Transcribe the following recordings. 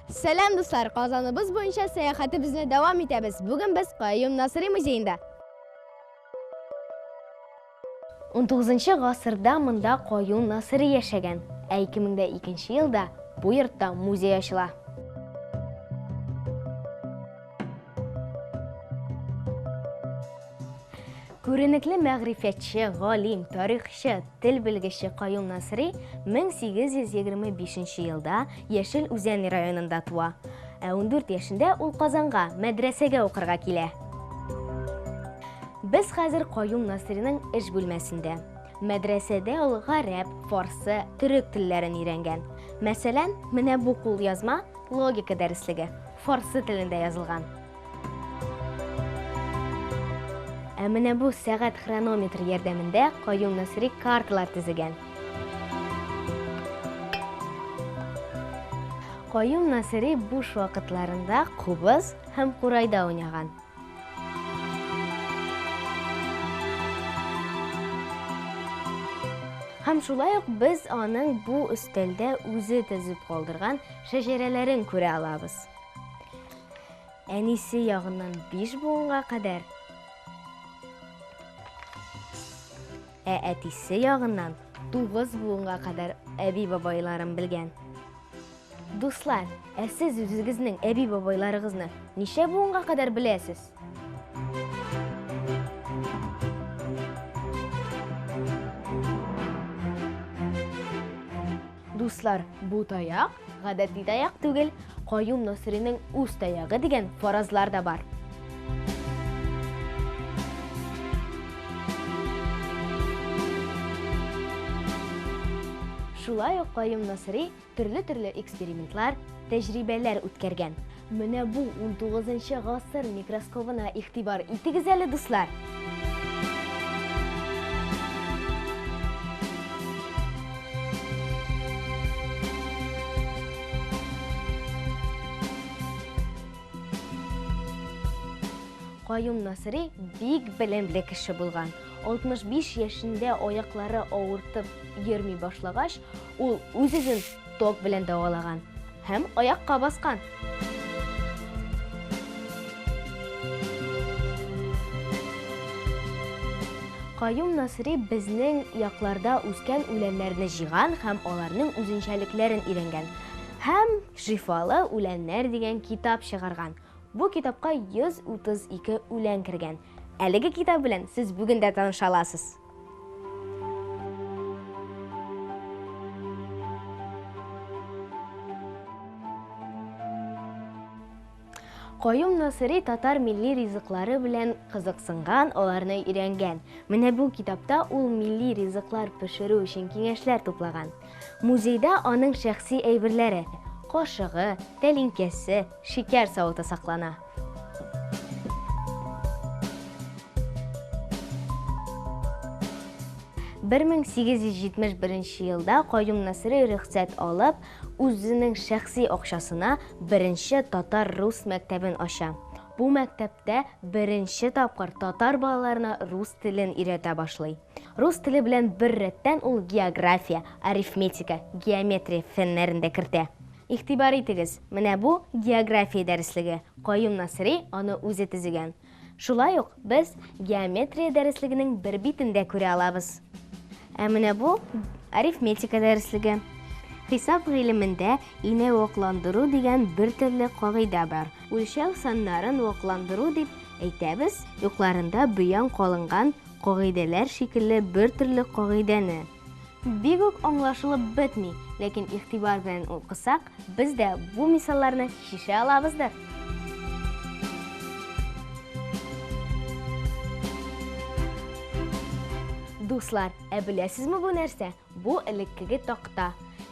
Сәлам, дуслар! Казаныбыз буенча сәяхәтебезне дәвам итәбез. Бүген без Каюм Насыйри музеенда. 19 гасырда монда Каюм Насыйри яшәгән, ә 2002 елда бу йортта музей ачыла. Күренекле мәгърифәтче, галим, тарихчы, тел белгече Каюм Насыйри 1825 елда Яшел Үзән районында туа. Ә 14 яшендә ул Казанга мәдрәсәгә укырга килә. Без хәзер Каюм Насыйриның эш бүлмәсендә. Мәдрәсәдә ул гарәп, фарсы, төрек телләрен өйрәнгән. Мәсәлән, менә бу кулъязма логика дәреслеге фарсы телендә язылган. Ә менә бу сәгать хронометр ярдәмендә Каюм Насыйри карталар төзегән. Каюм Насыйри буш вакытларында кубыз һәм курайда уйнаган. Һәм шулай ук без аның бу өстәлдә үзе төзеп калдырган шәҗәрәләрен күрә алабыз. Әнисе ягыннан 5 буынга кадәр, ә әтисе ягыннан 9 буынга кадәр әби-бабайларын белгән. Дуслар, ә сез үзегезнең әби-бабайларыгызны ничә буынга кадәр беләсез? Дуслар, бу таяк гадәти таяк түгел, Каюм Насыйриның үз таягы дигән фаразлар да бар. Шулай ук Каюм Насыйри төрле-төрле экспериментлар, тәҗрибәләр үткәргән. Менә бу 19 гасыр микроскобына игътибар итегез әле, дуслар! Каюм Насыйри бик белемле кеше булган. 65 яшендә аяклары авыртып йөрми башлагач, ул үз-үзен ток белән дәвалаган һәм аякка баскан. Каюм Насыйри безнең якларда үскән үләннәрне җыйган һәм аларның үзенчәлекләрен өйрәнгән. Һәм Шифалы үләннәр дигән китап чыгарган. Бу китапка 132 үлән кергән. Әлеге китап белән сез бүген дә таныша аласыз. Каюм Насыйри татар милли ризыклары белән кызыксынган, аларны өйрәнгән. Менә бу китапта ул милли ризыклар пешерү өчен киңәшләр туплаган. Музейда аның шәхси әйберләре, кашыгы, тәлинкәсе, шикәр савыты саклана. 1871 елда Каюм Насыйри рөхсәт алып, үзенең шәхси акчасына беренче татар-рус мәктәбен ача. Бу мәктәптә беренче тапкыр татар балаларына рус телен өйрәтә башлый. Рус теле белән бер рәттән ул география, арифметика, геометрия фәннәрен дә кертә. Игътибар итегез, менә бу география дәреслеге, Каюм Насыйри аны үзе төзегән. Шулай ук без геометрия дәреслегенең бер битен дә күрә алабыз. Ә менә бу арифметика дәреслеге. Хисап гыйлемендә инә вакландыру дигән бер төрле кагыйдә бар. Үлчәү саннарын вакландыру дип әйтәбез, юкларында бөян калынган кагыйдәләр шикелле бер төрле кагыйдәне. Бик үк аңлашылып бетми, ләкин игътибар белән укысак, без дә бу мисалларны чишә алабыздыр. Дуслар, ә беләсезме бу нәрсә? Бу элеккеге такта.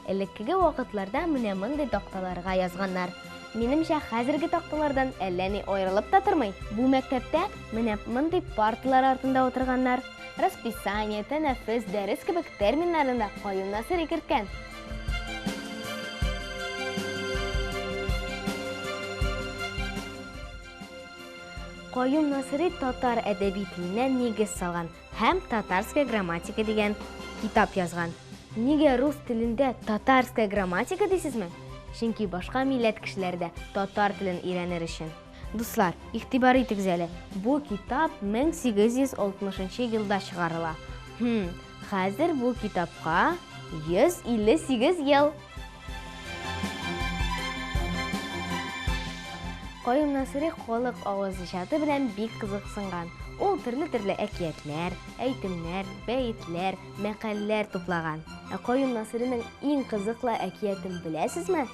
Элеккеге вакытларда менә мондый такталарга язганнар. Минемчә, хәзерге такталардан әллә ни аерылып та тормый. Бу мәктәптә менә мондый парталар артында утырганнар. Расписание, тәнәфес, дәрес кебек терминнарны да Каюм Насыйри керткән. Каюм Насыйри татар әдәби теленә нигез салган һәм Татарская грамматика дигән китап язган. Нигә рус телендә татарская грамматика дисезме? Чөнки башка милләт кешеләре дә татар телен өйрәнер өчен. Дуслар, игътибар итегез әле, бу китап 1860 елда чыгарыла. Хм, хәзер бу китапка 158 ел. Каюм Насыйри халык авыз иҗаты белән бик кызыксынган. Ул төрле-төрле әкиятләр, әйтемнәр, бәетләр, мәкальләр туплаган. Ә Каюм Насыйриның иң кызыклы әкиятен беләсезме?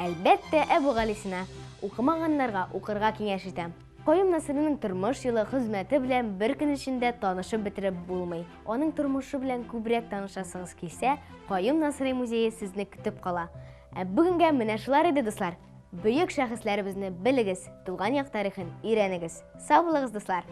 Әлбәттә, Әбүгалисина. Укымаганнарга укырга киңәш итәм. Каюм Насыйриның тормыш юлы, хезмәте белән бер көн эчендә танышып бетереп булмый. Аның тормышы белән күбрәк танышасыгыз килсә, Каюм Насыйри музее сезне көтеп кала. Ә бүгенгә менә шулар иде, дуслар. Бөек шәхесләребезне белегез, туган як тарихын өйрәнегез. Сау булыгыз, дуслар!